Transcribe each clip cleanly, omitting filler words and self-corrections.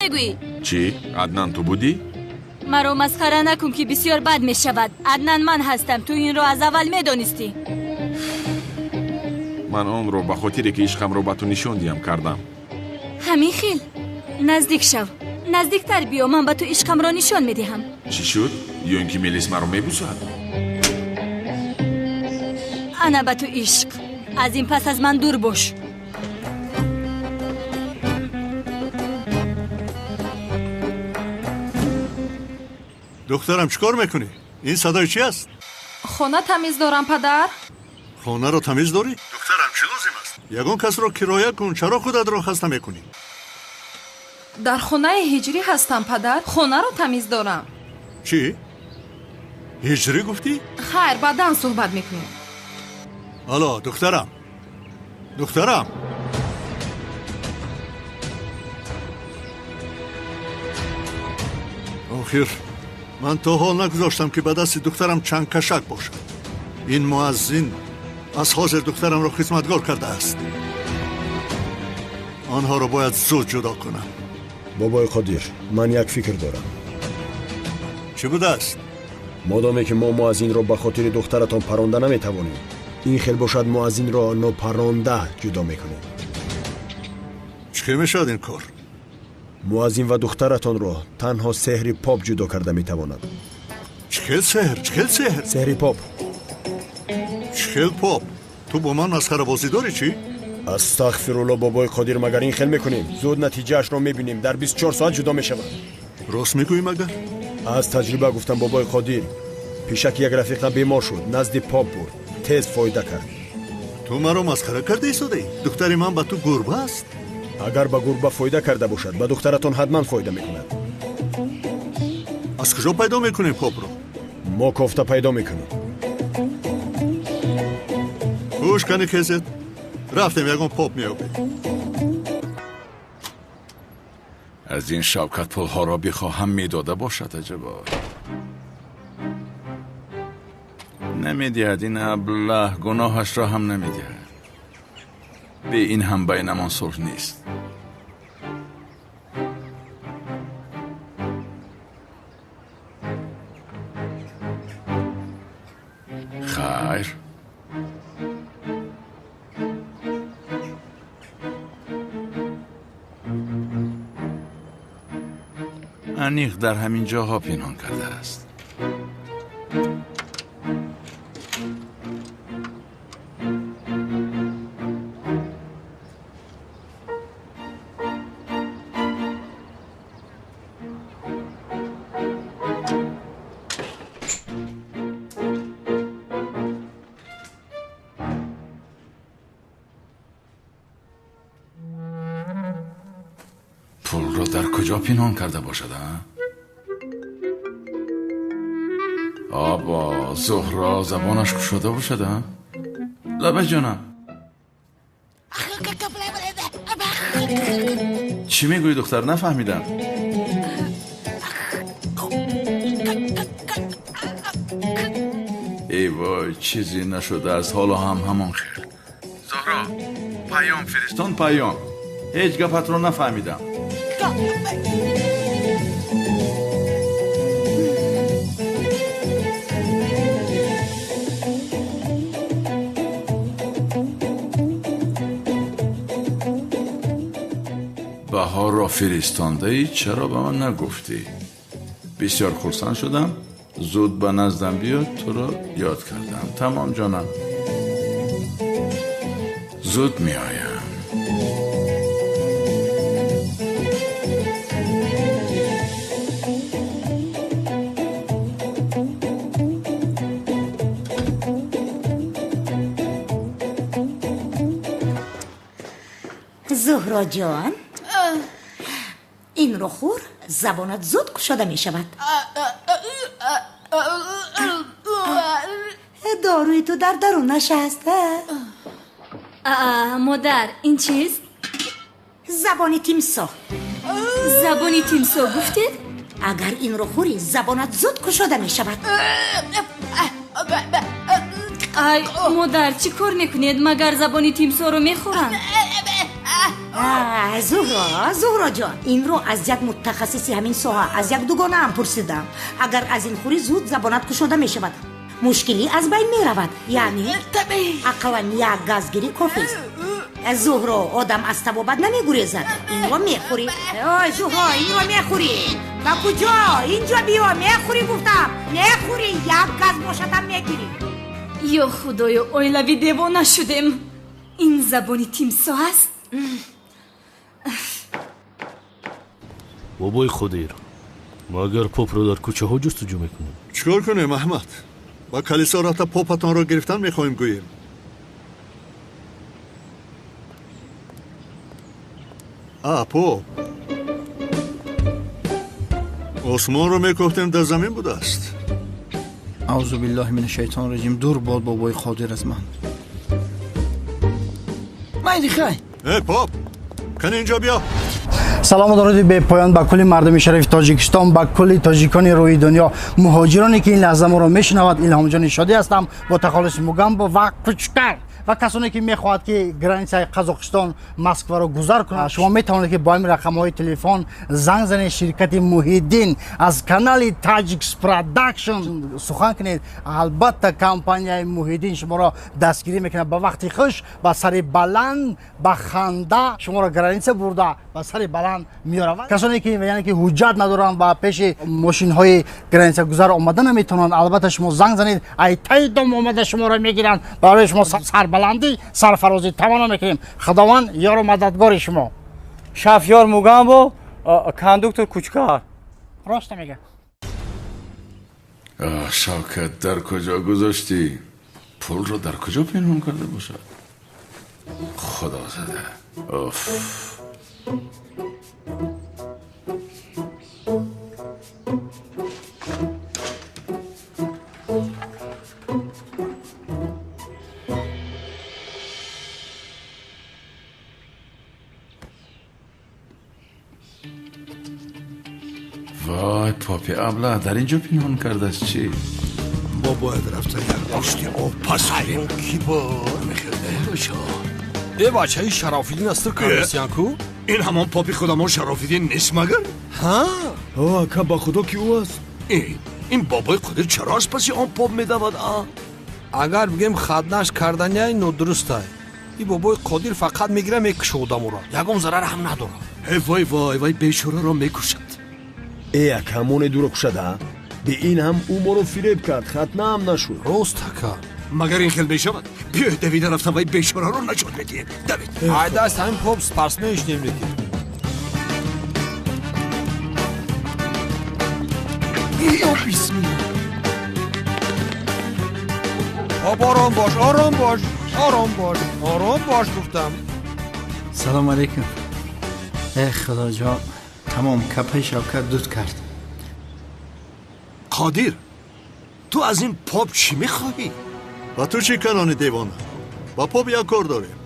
мегӯӣ? Чӣ? Аднан ту будӣ? Маро масхара накун, ки бисёр бад мешавад. Аднан ман ҳастам, ту инро аз аввал медонистӣ. Ман онро ба хотире ки ишқамро ба ту нишон диҳам кардам. Ҳамин хел? Наздик шав, наздиктар биё, ман ба ту ишқамро нишон медиҳам. Чӣ шуд? Ё ин ки Мелис маро мебусад? Ана ба ту ишқ. Аз ин пас аз ман дур бош. Духтарам, чӣ кор мекунӣ? Ин садои чӣ аст? Хона тамиз дорам, падар. Хонаро тамиз дорӣ? Духтарам, чӣ лозим аст? Ягон касро кироя кун, чаро худатро хаста мекунӣ? Дар хонаи ҳиҷрӣ ҳастам, падар. Хонаро тамиз дорам. Чӣ? Ҳиҷрӣ гуфтӣ? Хайр, баъдан суҳбат мекунем. Алло, духтарам, духтарам. Охир ман то ҳол нагузоштам, ки ба дасти духтарам чанд кашак бошад. Ин муаззин аз ҳозир духтарамро хизматгор кардааст. Онҳоро бояд зуд ҷудо кунам. Бобои Қодир, ман як фикр дорам. Чӣ будааст? Модоме ки мо муаззинро ба хотири духтаратон паронда наметавонем, ин хел бошад муаззинро нопаронда ҷудо мекунем. Чӣ хел мешавад ин кор? Муаззин ва духтаратонро танҳо сеҳри поп ҷудо карда метавонад. Чӣ хел сеҳр? Чӣ хел сеҳр? Сеҳри поп. Чӣ хел поп? Ту бо ман масхарабозӣ дорӣ чӣ? Астағфирулло, бобои Қодир, магар ин хел мекунем? Зуд натиҷаашро мебинем, дар 24 соат ҷудо мешавад. Рост мегӯӣ магар? Аз таҷриба гуфтам, бобои Қодир. Пешаки як рафиқам бемор шуд, назди поп бурд, тез фоида кард. Ту маро масхара карда истодаӣ? Духтари ман ба ту гурба аст? Агар ба гурба фоида карда бошад, ба духтаратон ҳатман фоида мекунад. Аз куҷо пайдо мекунем попро? Мо кофта пайдо мекунем. Гӯш кани хезет, рафтем ягон поп меёбем. Аз ин Шавкат пулҳоро бихоҳам медода бошад, аҷабо. Намедиҳад ин аблаҳ, гуноҳашро ҳам намедиҳад. Бе ин ҳам байнамон сулҳ нест. Хайр. Аниқ дар ҳамин ҷоҳо пинҳон кардааст. Пулро дар куҷо пинҳон карда бошад, а? Обо, Зуҳро забонаш кушода бошад, а? Лаба ҷонам. Чӣ мегӯӣ, духтар? Нафаҳмидам. Эй вой, чизе нашудааст, ҳоло ҳам ҳамон хел. Зуҳро, паём фиристон, паём. Ҳеҷ гапатро нафаҳмидам. Баҳорро фиристондаӣ, чаро ба ман нагуфтӣ? Бисёр хурсанд шудам. Зуд ба наздам биё, туро ёд кардам. Тамом ҷонам, зуд меоям. Зуҳро ҷон, инро хӯр, забонат зуд кушода мешавад. Доруи ту дар дарунаш аст. Модар, ин чист? Забони тимсоҳ. Забони тимсоҳ гуфтед? Агар инро хӯрӣ, забонат зуд кушода мешавад. Ай, модар, чӣ кор мекунед? Магар забони тимсоҳро мехӯранд? Зуҳро, Зуҳро ҷон, инро аз як мутахассиси ҳамин соҳа, аз як дугонаам пурсидам. Агар аз ин хӯрӣ, зуд забонат кушода мешавад, мушкилӣ аз байн меравад. Яъне ақаллан як газгирӣ кофист. Зуҳро, одам аз табобат намегурезад. Инро мехӯрӣ. Ой, Зуҳро, инро мехӯрӣ. Ба куҷо? Инҷо биё, мехӯрӣ гуфтам. Мехӯрӣ, як газ бошадам мегирӣ. Ё худоё, оилавӣ девона шудем. Ин забони тимсоҳ аст. Бобои Қодир, магар попро дар кӯчаҳо ҷустуҷӯ мекунем? Чӣ кор кунем, Аҳмад? Ба калисо рафта попатонро гирифтан мехоҳем гӯем. А, поп осмонро мекофтем, дар замин будааст. Аузу биллаҳи мин шайтон раҷим. Дур бод бобои Қодир аз ман. Майли, хай. Э, поп, кани инҷо биё. Салому дуруди бепоён ба кулли мардуми шарифи Тоҷикистон, ба кулли тоҷикони рӯи дунё, муҳоҷироне ки ин лаҳза моро мешунавад. Илҳомҷони Шодӣ ҳастам бо тахаллуси Мугамбо ва Кучкар. Ва касоне ки мехоҳад ки границаи Қазоқистон Москваро гузар кунад, шумо метавонед ки бо ҳамин рақамҳои телефон занг занед. Ширкати Муҳиддин аз канали Таҷикс Продакшн сухан кунед. Албатта, компанияи Муҳиддин шуморо дастгирӣ мекунад. Ба вақти хуш, ба сари баланд, ба ханда шуморо граница бурда, ба сари баланд меоравад. Касоне ки, яъне ки ҳуҷҷат надоранд ва пеши мошинҳои границагузар омада наметавонанд, албатта, шумо занг занед, ай таи дом омада шуморо мегиранд. Барои шумо сарбаландӣ, сарфарозӣ таманно мекунем. Худованд ёру мададгори шумо. Шафёр Мугамбо, кондуктор Кучкар. Роста мега. Шавкат, дар куҷо гузоштӣ? Пулро дар куҷо пинҳон карда бошад? Худо зада. Уф. Вой, попи абла дар инҷо пинҳон кардааст чӣ? Мо бояд рафта як пушти об пас кунем. Ки бо Э, бачаи Шарофиддин аст, кардасиян ку? Ин ҳамон попи худамон Шарофиддин нест магар? Ҳа. О, ака, ба худо ки ӯ аст. Ин бобои Қодир чаро аз паси он поп медавад, а? Агар бигем хатнаш карданяй, нодурустай. И бобои Қодир фақат мегира, мекуша одаморо, ягон зарар ҳам надорад. Э, вой, вой, вай бечораро мекушад. Э, ака, моне дуро кушада? Бе ин ҳам ӯ моро фиреб кард, хатна ҳам нашуд. Рост, ака. Магар ин хел мешавад? Биёед, давида рафтам, вай бечораро наҷот медиҳем. Давид. Ай даст ҳамин поп спортсмен шудем лекин. Ё бисмилла. Поп, ором бош, ором бош, ором бош, ором бош гуфтам. Салом алейкум. Э, худоҷон, тамом, капаи Шавкат дуд кард. Қодир, ту аз ин поп чӣ мехоҳӣ? Ба ту чӣ, канони девона? Ба поп як кор дорем.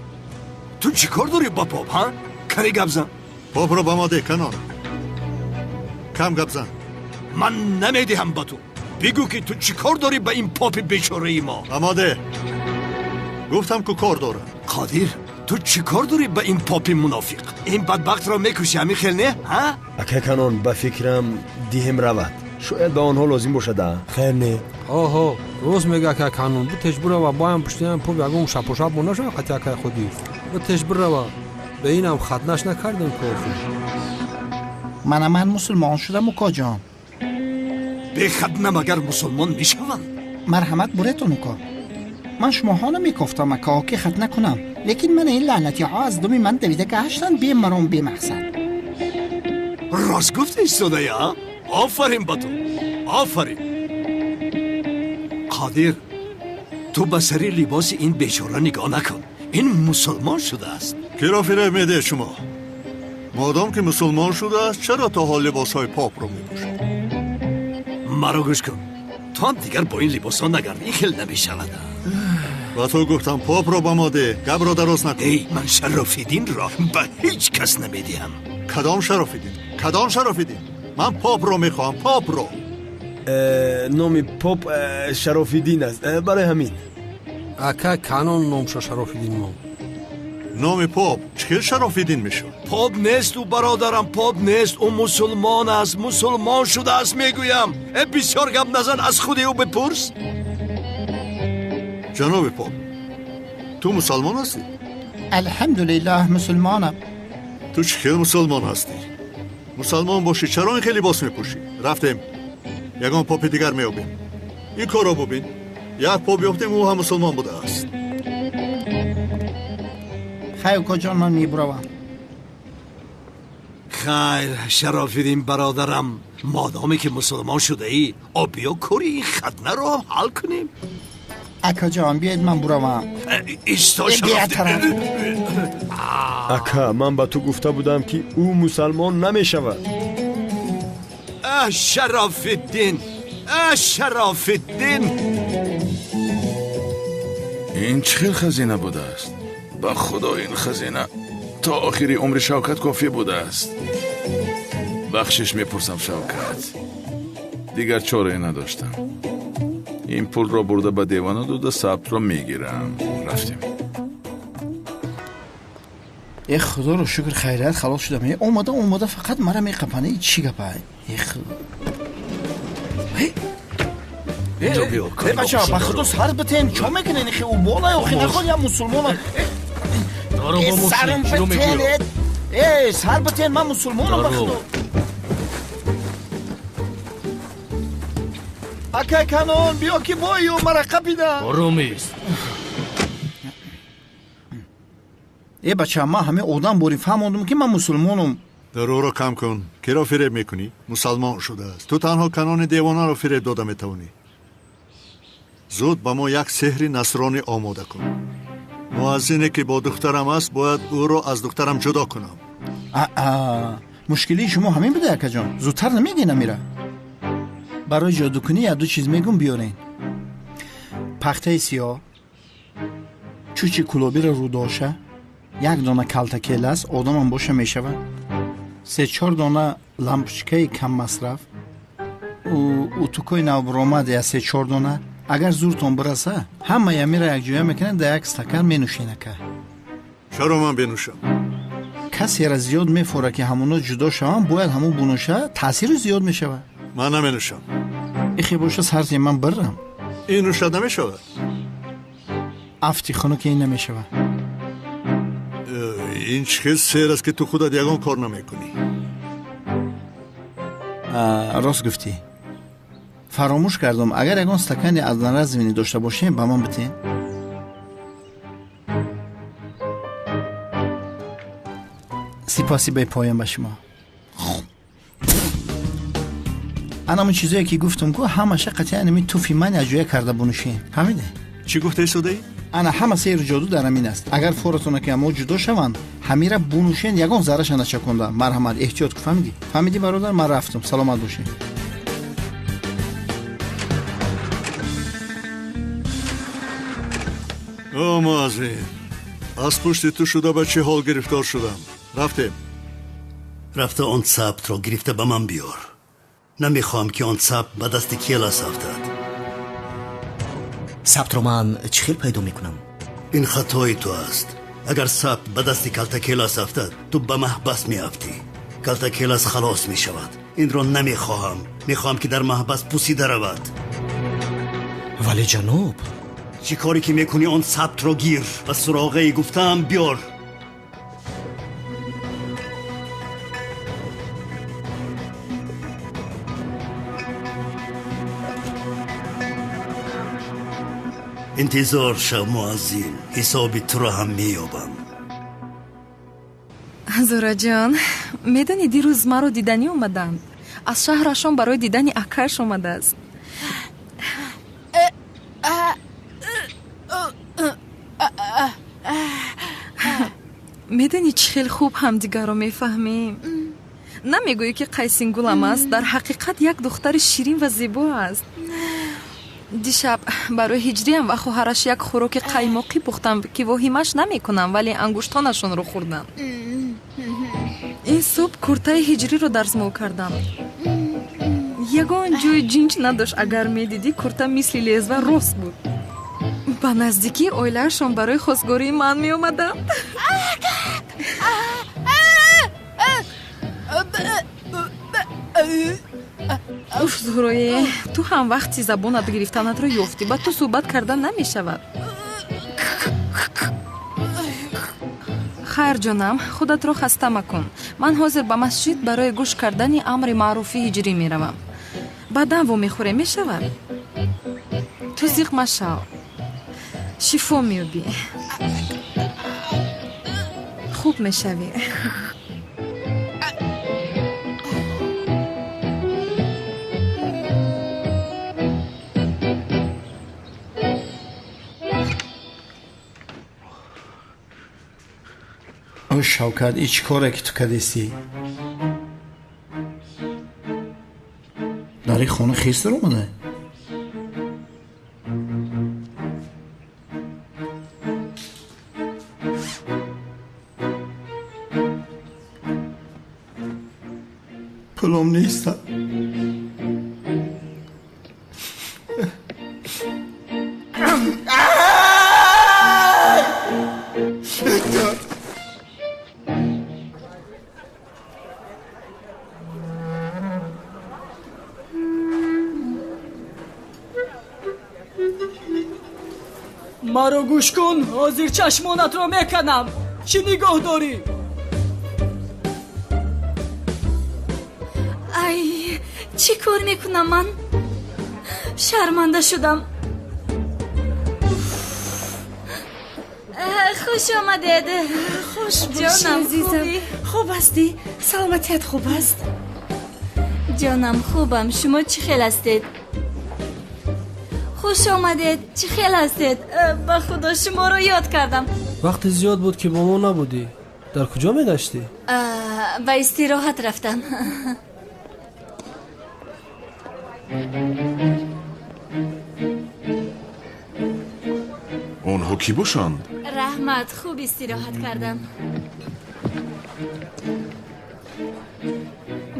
Ту чӣ кор дорӣ ба поп, ҳа? Кани гап зан. Попро ба мо деҳ, канон. Кам гап зан. Ман намедиҳам ба ту. Бигӯ ки ту чӣ кор дорӣ ба ин попи бечораи мо? Ба мо деҳ. Гуфтам ку, кор дорам. Қодир, ту чӣ кор дорӣ ба ин попи мунофиқ? Ин бадбахтро мекушӣ, ҳамин хел не, ҳа? Ака канон, ба фикрам, диҳем равад. Шояд ба онҳо лозим бошад, а? Хайр, не. Оҳо, рост мега ака канон. Бутеш бирава, боям пуштиам поп ягон шапошап мо нашава қати акай Қодир. Бутеш бирава. Ба инам хатнаш накардем кофи. Мана ман мусулмон шудам, укоҷон. Бехатна магар мусулмон мешаванд? Марҳамат, буретон, уко. Ман шумоҳо намекофтам, ака, ки хатна кунам, лекин мана ин лаънатиҳо аз думи ман давида гаштанд, бемаром, бемақсад. Рост гуфта истодая, а? Офарин ба ту, офарин. Қодир, ту ба сари либоси ин бечора нигоҳ накун. Ин мусулмон шудааст. Киро фиреб медиҳед шумо? Модом ки мусулмон шудааст, чаро то ҳол либосҳои попро мепӯшад? Маро гӯш кун, ту ҳам дигар бо ин либосҳо нагард, ин хел намешавад. Ба ту гуфтам, попро ба мо деҳ, гапро дароз накун. Эй, ман Шарофиддинро ба ҳеҷ кас намедиҳам. Кадом Шарофиддин? Кадом Шарофиддин? Ман попро мехоҳам, попро. Номи поп Шарофиддин аст, барои ҳамин. Ака канон, номша Шарофиддин мон. Номи поп чӣ хел Шарофиддин мешавад? Поп нест ӯ, бародарам, поп нест. Ӯ мусулмон аст, мусулмон шудааст, мегӯям. Э, бисёр гап назан, аз худи ӯ бипурс. Ҷаноби поп, ту мусалмон ҳастӣ? Алҳамдулиллаҳ, мусулмонам. Ту чӣ хел мусулмон ҳастӣ? Мусалмон бошӣ, чаро ин хел либос мепӯшӣ? Рафтем, ягон попи дигар меёбем. Ин корро бубин, як поп ёфтем, ӯ ҳам мусулмон будааст. Хай, укоҷон, ман мебуравам. Хайр, Шарофиддин бародарам, модоме ки мусулмон шудаӣ, о биё кори ин хатнаро ҳам ҳал кунем. Акаҷон, биёед ман буравам. Исто. Беатараф. Ака, ман ба ту гуфта будам, ки ӯ мусалмон намешавад. Шарофиддин, Шарофиддин. Ин чӣ хел хазина будааст? Ба худо, ин хазина то охири умри Шавкат кофӣ будааст. Бахшиш мепурсам, Шавкат, дигар чорае надоштам. Ин пулро бурда ба девона дода, сабтро мегирам. Рафтем. Э, худоро шукр, хайрият, халос шудам. Э, омада омада фақат мара меқапана. И чӣ гапа? Э, худо. Э, бача, ба худо сар битен, чо мекунен? Хе, ӯ болай, охи наход я мусулмона. Э, сарам битен, э, сар битен, ман мусулмонам, ба худо. Акай Канон, биё ки бою мара қапида. Оромист. Э, бача, ман ҳамин одам бори фаҳмондум, ки ман мусулмонам. Дарӯро кам кун. Киро фиреб мекунӣ? Мусалмон шудааст. Ту танҳо Канони девонаро фиреб дода метавонӣ. Зуд ба мо як сеҳри насронӣ омода кун. Муаззине ки бо духтарам аст, бояд ӯро аз духтарам ҷудо кунам. Аа, мушкилии шумо ҳамин буда, акаҷон? Зудтар намегӯен амира? Барои ҷодукунӣ як-ду чиз мегӯм, биёрен. Пахтаи сиёҳ, чӯчи кулобиро рӯдоша, як дона калтакелас, одамам боша мешавад, се-чор дона лампочкаи каммасраф, утукои навбуромад я се-чор дона. Агар зуртон бираса, ҳамаи амира якҷоя мекунед, дар як стакан менӯшен, ака. Чаро ман бенӯшам? Касера зиёд мефора, ки ҳамоно ҷудо шаванд, бояд ҳамон бунӯша, таъсиру зиёд мешавад. Ман наменӯшам. Ихе боша, сарзи ман бирам. Ин нӯшад намешавад. Афти хунук ин намешавад. Ин чӣ хел сер аст, ки ту худат ягон кор намекунӣ? Рост гуфтӣ, фаромӯш кардам. Агар ягон стакани аз наразвини дошта бошем, ба ман битен. Сипоси бепоён ба шумо. Анамон чизое ки гуфтам ку, ҳамаша қатъиян ами туфи ман якҷоя карда бунӯшем, фаҳмиде? Чӣ гуфта истодаӣ? Ана, ҳама сеҳру ҷоду дар ҳамин аст. Агар форатона ки амо ҷудо шаванд, ҳамира бунӯшен, ягон зарраша начаконда. Марҳамат, эҳтиёт ку, фаҳмидӣ? Фаҳмидӣ, бародар? Ман рафтам, саломат бошед. О, муаззин, аз пушти ту шуда ба чӣ ҳол гирифтор шудам. Рафтем. Рафта он сабтро гирифта ба ман биёр. Намехоҳам, ки он сабт ба дасти Келас афтад. Сабтро ман чӣ хел пайдо мекунам? Ин хатои ту аст. Агар сабт ба дасти Калтакелас афтад, ту ба маҳбас меафтӣ, Калтакелас халос мешавад. Инро намехоҳам. Мехоҳам, ки дар маҳбас пусида равад. Вале, ҷаноб. Чӣ коре ки мекунӣ, он сабтро гир ва суроғаи гуфтаам биёр. Интизор шав, муаззин, ҳисоби туро ҳам меёбам. Зураҷон, медонӣ, дирӯз маро диданӣ омаданд. Аз шаҳрашон барои дидани акаш омадааст. Медонӣ, чӣ хел хуб ҳамдигарро мефаҳмем. Намегӯӣ, ки қайсингулам аст, дар ҳақиқат як духтари ширин ва зебо аст. Дишаб барои Ҳиҷриям ва хоҳараш як хӯроки қаймоқӣ пухтам, ки воҳимаш намекунам, вале ангуштонашонро хӯрдам. Ин субҳ куртаи Ҳиҷриро дарзмол кардам, ягон ҷои ҷинҷ надошт. Агар медидӣ, курта мисли лезва рост буд. Ба наздикии оилаашон барои хостгории ман меомаданд. Уф, Зуҳрое, ту ҳам вақти забонат гирифтанатро ёфтӣ, ба ту суҳбат кардан намешавад. Хайр, ҷонам, худатро хаста макун. Ман ҳозир ба масҷид барои гӯш кардани амри маъруфи ҳиҷрӣ меравам. Баъдан вомехӯрем, мешавад? Ту зиқ машав, шифо меёбӣ, хуб мешавӣ. О Шавкат, и чӣ коре ки ту кардистӣ? Дар ин хона хис даромада? Пулом неста. Маро гӯш кун, ҳозир чашмонатро меканам. Чӣ нигоҳ дорӣ? Ай, чӣ кор мекунам ман? Шарманда шудам. Хуш омадед. Хуш ҷонам, азизам. Хуб ҳастӣ? Саломатият хуб аст? Ҷонам, хубам. Шумо чӣ хел ҳастед? Хуш омадед. Чӣ хел ҳастед? Ба худо шуморо ёд кардам. Вақти зиёд буд ки бо мо набудӣ. Дар куҷо мегаштӣ? Ба истироҳат рафтам. Онҳо кӣ бошанд? Раҳмат, хуб истироҳат кардам.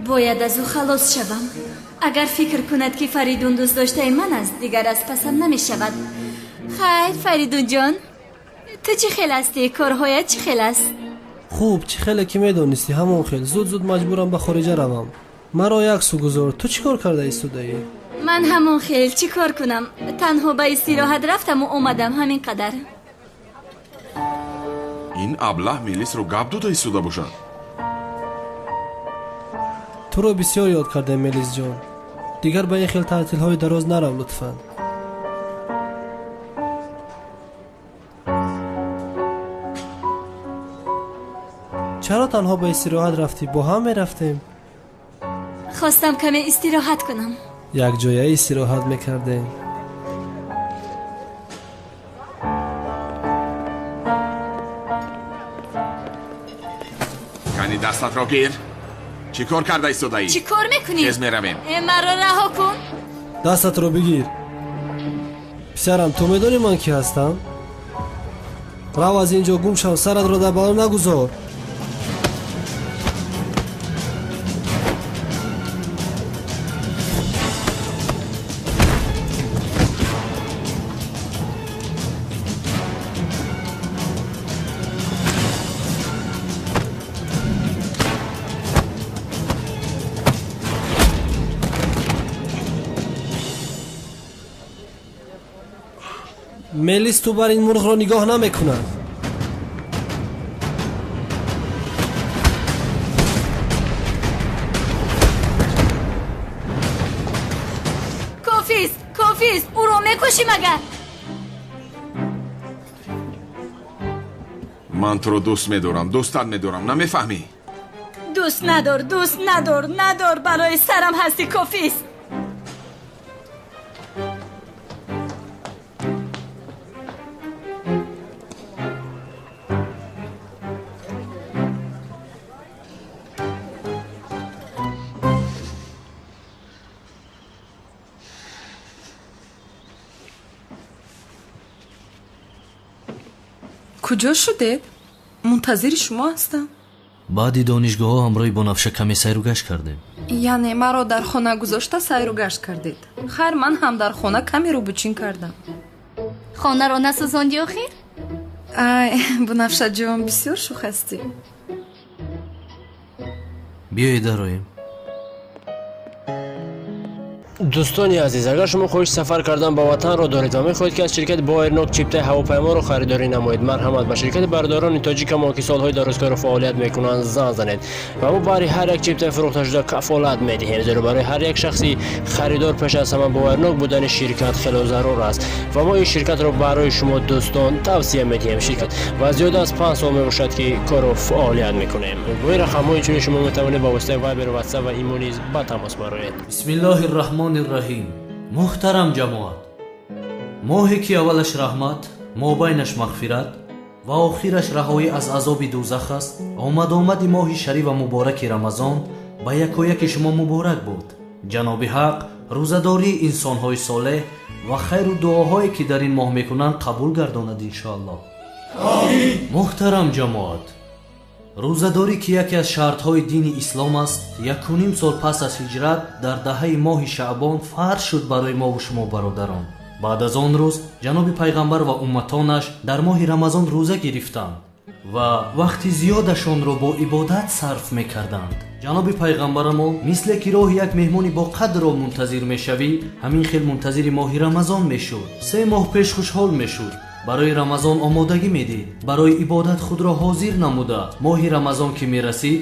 Бояд аз ӯ халос шавам. Агар фикр кунад ки Фаридун дӯстдоштаи ман аст, дигар аз пасам намешавад. Хайр, Фаридунҷон, ту чӣ хел ҳастӣ? Корҳоят чӣ хел аст? Хуб, чӣ хеле ки медонистӣ, ҳамон хел. Зуд зуд маҷбурам ба хориҷа равам. Маро як су гузор. Ту чӣ кор карда истодаӣ? Ман ҳамон хел, чӣ кор кунам? Танҳо ба истироҳат рафтаму омадам, ҳамин қадар. Ин аблаҳ Мелисро гап дода истода бошад. Туро бисёр ёд кардем, Мелисҷон. Дигар ба ин хел таътилҳои дароз нарав, лутфан. Чаро танҳо ба истироҳат рафтӣ? Бо ҳам мерафтем. Хостам каме истироҳат кунам. Якҷоя истироҳат мекардем. Кани дастатро гир. Чӣ кор карда истодаӣ? Чӣ кор мекунӣ? Тез меравем. Маро раҳо кун. Дастатро бигир. Писарам, ту медонӣ ман кӣ ҳастам? Рав аз ин ҷо гум шав, саратро дар бало нагузор. Мелис ту бар ин мурғро нигоҳ намекунад. Кофист, кофист, ӯро мекушӣ магар? Ман туро дӯст медорам, дӯстат медорам, намефаҳмӣ? Дӯст надор, дӯст надор, надор, барои сарам ҳастӣ, кофист. Куҷо шудед? Мунтазири шумо ҳастам. Баъди донишгоҳҳо ҳамроҳи Бонафша каме сайру гашт кардем. Яъне маро дар хона гузошта сайру гашт кардед? Хайр, ман ҳам дар хона каме рӯбучин кардам. Хонаро насӯзондӣ охир? Ай, Бунафшаҷон, бисёр шӯх ҳастӣ. Биёед дароем. Дӯстони азиз, агар шумо хоҳиши сафар кардан ба ватанро доред ва мехоҳед, ки аз ширкати Боэрнок чиптаи ҳавопайморо харидорӣ намоед, марҳамат, ба ширкати бародарони тоҷикамон, ки солҳои дарозкорро фаъолият мекунанд, занг занед ва мо баҳри ҳар як чиптаи фурӯхташуда кафолат медиҳем, зеро барои ҳар як шахси харидор пеш аз ҳама боварнок будани ширкат хело зарур аст ва мо ин ширкатро барои шумо дӯстон тавсия медиҳем. Ширкат ва зиёда аз 5 сол мебошад, ки корро фаъолият мекунем. Бо ин рақамҳо инчунин шумо метавонед ба воситаи Вайбер, Ватсап ва Имо низ ба тамос бароед. Бисмиллоҳир раҳмони раҳим. Муҳтарам ҷамоат, моҳе ки аввалаш раҳмат, мобайнаш мағфират ва охираш раҳоӣ аз азоби дӯзах аст, омад-омади моҳи шариф ва мубораки Рамазон ба якояки шумо муборак буд. Ҷаноби ҳақ рӯзадории инсонҳои солеҳ ва хайру дуоҳое ки дар ин моҳ мекунанд қабул гардонад иншоаллоҳ. Омин. Муҳтарам ҷамоат, рӯзадорӣ ки яке аз шартҳои дини ислом аст, 1.5 сол пас аз ҳиҷрат дар даҳаи моҳи шаъбон фарз шуд барои мову шумо бародарон. Баъд аз он рӯз ҷаноби пайғамбар ва умматонаш дар моҳи Рамазон рӯза гирифтанд ва вақти зиёдашонро бо ибодат сарф мекарданд. Ҷаноби пайғамбарамон мисле ки роҳи як меҳмони бо қадрро мунтазир мешавӣ, ҳамин хел мунтазири моҳи Рамазон мешуд. 3 моҳ пеш хушҳол мешуд, барои Рамазон омодагӣ медид, барои ибодат худро ҳозир намуда. Моҳи Рамазон ки мерасид,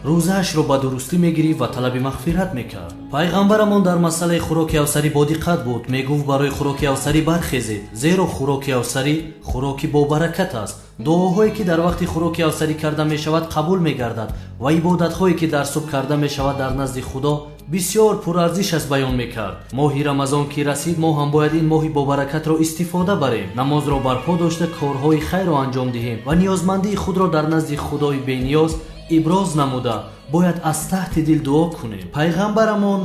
рӯзаашро ба дурустӣ мегирифт ва талаби мағфират мекард. Пайғамбарамон дар масъалаи хӯроки авсарӣ бодиққат буд. Мегуфт барои хӯроки авсарӣ бархезед, зеро хӯроки авсарӣ хӯроки бобаракат аст. Дуоҳое ки дар вақти хӯроки авсарӣ карда мешавад қабул мегардад ва ибодатҳое ки дар субҳ карда мешавад дар назди Худо бисёр пурарзиш аст баён мекард. Моҳи Рамазон ки расид, мо ҳам бояд ин моҳи бобаракатро истифода барем, намозро барпо дошта корҳои хайрро анҷом диҳем ва ниёзмандии худро дар назди Худои бениёз иброз намуда бояд аз таҳти дил дуо кунем. Пайғамбарамон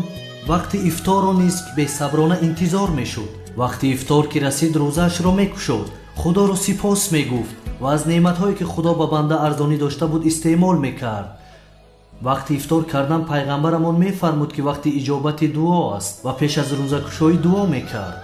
вақти ифторро низ бесаброна интизор мешуд. Вақти ифтор ки расид, рӯзаашро мекушод, Худоро сипос мегуфт ва аз неъматҳое ки Худо ба банда арзонӣ дошта буд истеъмол мекард. Вақти ифтор кардан пайғамбарамон мефармуд, ки вақти иҷобати дуо аст ва пеш аз рӯзакушоӣ дуо мекард.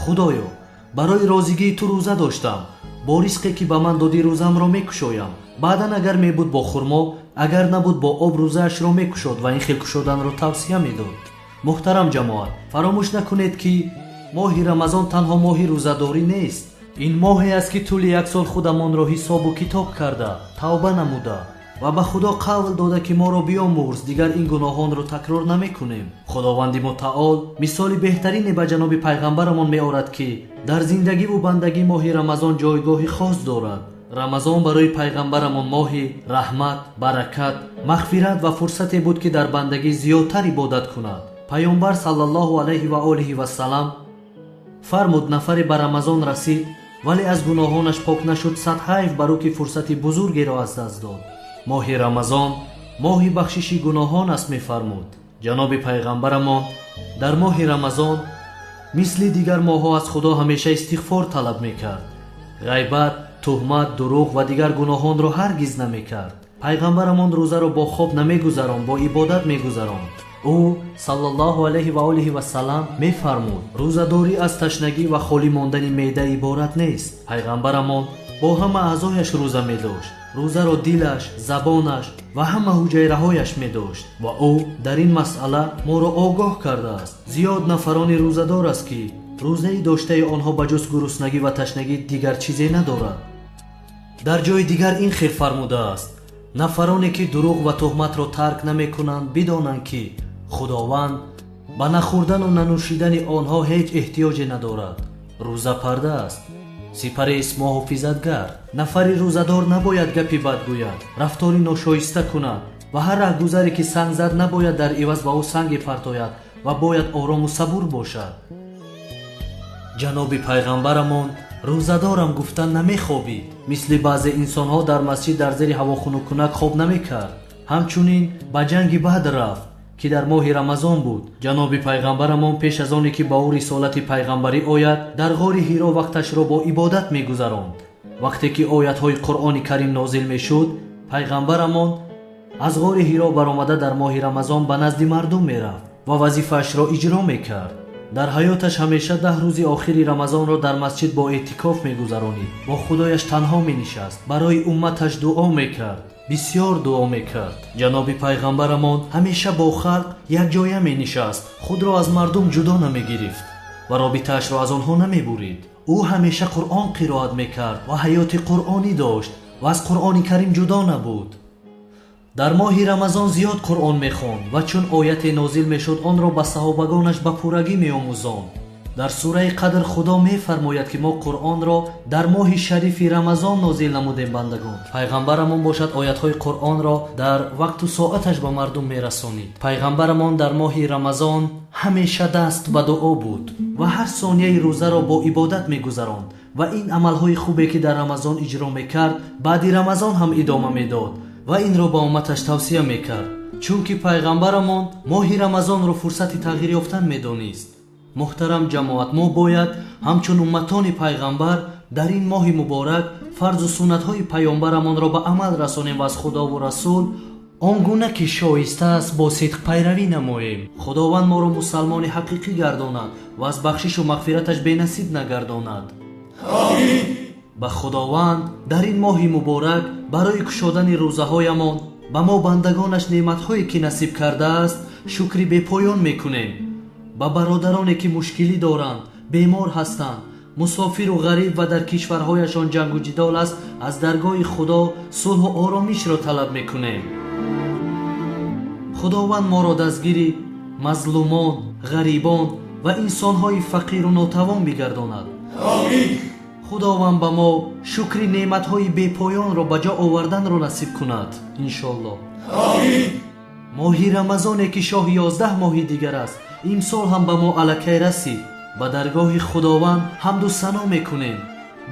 Худоё, барои розигии ту рӯза доштам, бо ризқе ки ба ман додӣ рӯзамро мекушоям. Баъдан агар мебуд бо хурмо, агар набуд бо об рӯзаашро мекушод ва ин хел кушоданро тавсия медод. Муҳтарам ҷамоат, фаромӯш накунед, ки моҳи Рамазон танҳо моҳи рӯзадорӣ нест. Ин моҳе аст, ки тӯли як сол худамонро ҳисобу китоб карда, тавба намуда ва ба Худо қавл дода, ки моро биомӯрз, дигар ин гуноҳонро такрор намекунем. Худованди мутаол мисоли беҳтарине ба ҷаноби пайғамбарамон меорад, ки дар зиндагиву бандагӣ моҳи Рамазон ҷойгоҳи хос дорад. Рамазон барои пайғамбарамон моҳи раҳмат, баракат, мағфират ва фурсате буд, ки дар бандагӣ зиёдтар ибодат кунад. Пайғамбар саллаллоҳу алайҳи ва олиҳи вассалам фармуд: нафаре ба Рамазон расид, вале аз гуноҳонаш пок нашуд, сад ҳайф бар ӯ, ки фурсати бузургеро аз даст дод. Моҳи Рамазон моҳи бахшиши гуноҳон аст, мефармуд. Ҷаноби пайғамбарамон дар моҳи Рамазон мисли дигар моҳҳо аз Худо ҳамеша истиғфор талаб мекард. Ғайбат, туҳмат, дурӯғ ва дигар гуноҳонро ҳаргиз намекард. Пайғамбарамон рӯзаро бо хоб намегузаронд, бо ибодат мегузаронд. Ӯ саллаллоҳу алайҳи ва олиҳи вассалам мефармуд: рӯзадорӣ аз ташнагӣ ва холӣ мондани меъда иборат нест. Пайғамбарамон бо ҳама аъзояш рӯза медошт. Рӯзаро дилаш, забонаш ва ҳама ҳуҷайраҳояш медошт ва ӯ дар ин масъала моро огоҳ кардааст. Зиёд нафарони рӯзадор аст, ки рӯзаи доштаи онҳо ба ҷуз гуруснагӣ ва ташнагӣ дигар чизе надорад. Дар ҷои дигар ин хел фармудааст: нафароне ки дурӯғ ва туҳматро тарк намекунанд, бидонанд, ки Худованд ба нахӯрдану нанӯшидани онҳо ҳеҷ эҳтиёҷе надорад. Рӯза парда аст, сипарест муҳофизатгар. Нафари рӯзадор набояд гапи бад гӯяд, рафтори ношоиста кунад ва ҳар раҳгузаре ки санг зад, набояд дар иваз ба ӯ санге партояд ва бояд орому сабур бошад. Ҷаноби пайғамбарамон рӯзадорам гуфта намехобид. Мисли баъзе инсонҳо дар масҷид дар зери ҳавохунуккунак хоб намекард. Ҳамчунин ба ҷанги Бадр рафт, ки дар моҳи Рамазон буд. Ҷаноби пайғамбарамон пеш аз оне ки ба ӯ рисолати пайғамбарӣ ояд, дар ғори Ҳиро вақташро бо ибодат мегузаронд. Вақте ки оятҳои Қуръони Карим нозил мешуд, пайғамбарамон аз ғори Ҳиро баромада дар моҳи Рамазон ба назди мардум мерафт ва вазифаашро иҷро мекард. Дар ҳаёташ ҳамеша 10 рӯзи охири Рамазонро дар масҷид бо эътикоф мегузаронид. Бо Худояш танҳо менишаст, барои умматаш дуо мекард, бисёр дуо мекард. Ҷаноби пайғамбарамон ҳамеша бо халқ якҷоя менишаст, худро аз мардум ҷудо намегирифт ва робитаашро аз онҳо намебурид. Ӯ ҳамеша Қуръон қироат мекард ва ҳаёти қуръонӣ дошт ва аз Қуръони Карим ҷудо набуд. Дар моҳи Рамазон зиёд Қуръон мехонд ва чун ояте нозил мешуд, онро ба саҳобагонаш ба пуррагӣ меомӯзонд. Дар сураи Қадр Худо мефармояд, ки мо Қуръонро дар моҳи шарифи Рамазон нозил намудем бандагон. Пайғамбарамон бошад оятҳои Қуръонро дар вақту соаташ ба мардум мерасонид. Пайғамбарамон дар моҳи Рамазон ҳамеша даст ба дуо буд ва ҳар сонияи рӯзаро бо ибодат мегузаронд ва ин амалҳои хубе ки дар Рамазон иҷро мекард, баъди Рамазон ҳам идома медод ва инро ба умматаш тавсия мекард, чунки пайғамбарамон моҳи Рамазонро фурсати тағйир ёфтан медонист. Муҳтарам ҷамоат, мо бояд ҳамчун умматони пайғамбар дар ин моҳи муборак фарзу суннатҳои паёмбарамонро ба амал расонем ва аз Худову Расул он гуна ки шоиста аст бо сидқ пайравӣ намоем. Худованд моро мусалмони ҳақиқӣ гардонад ва аз бахшишу мағфираташ бенасиб нагардонад. Ба Худованд дар ин моҳи муборак барои кушодани рӯзаҳоямон ба мо бандагонаш неъматҳое ки насиб кардааст шукри бепоён мекунем. Ба бародароне ки мушкилӣ доранд, бемор ҳастанд, мусофиру ғариб ва дар кишварҳояшон ҷангу ҷидол аст, аз даргоҳи Худо сулҳу оромишро талаб мекунем. Худованд моро дастгири мазлумон, ғарибон ва инсонҳои фақиру нотавон бигардонад. Худованд ба мо шукри неъматҳои бепоёнро ба ҷо оварданро насиб кунад, иншоаллоҳ. Моҳи Рамазоне ки шоҳи 11 моҳи дигар аст, имсол ҳам ба мо аллакай расид. Ба даргоҳи Худованд ҳамду сано мекунем.